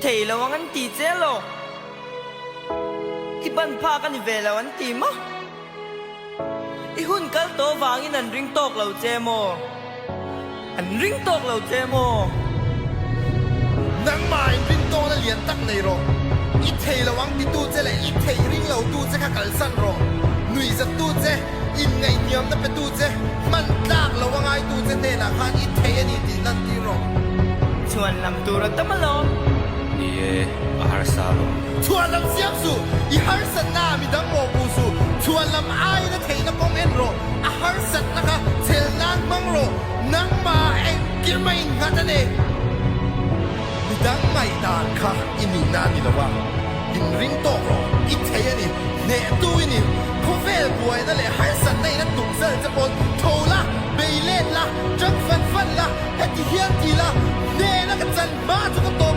thei lo ang an ti che elaw? I ban phak a ni ve lo an ti maw? I hun kal tawh vangin an ring tawk lo che maw? An ring tawk lo che maw? Nangmah in ring tawkna lian tak nei rawh. I thei lo ang titu che leh i thei ring lo tu che kha kalsan rawh. Nuihzattu che, inngaihniamna petu che, hman tlak lo a ngaitu che hnenah khan i thei a ni tih lan tir rawh. Chhuan lam tur a tam alawm. Ni e, a harsa alawm. Chhuan lam siam suh, i harsatna ah midang mawhpuh suh. Chhuan lam aiin a theihna kawng en rawh. A harsatna kha chhel nan hmang rawh, nangmah engkim a innghat a ni. Midang ngaihdan kha i nihna a ni lo a, inring tawk rawh, i thei a ni, hnehtu i ni. Khawvel buaina leh harsatna in a tuk zal che pawn tho la, bei let la, ṭang fan fan la, heti hian ti la, hnehna ka chan hma chu ka tawp.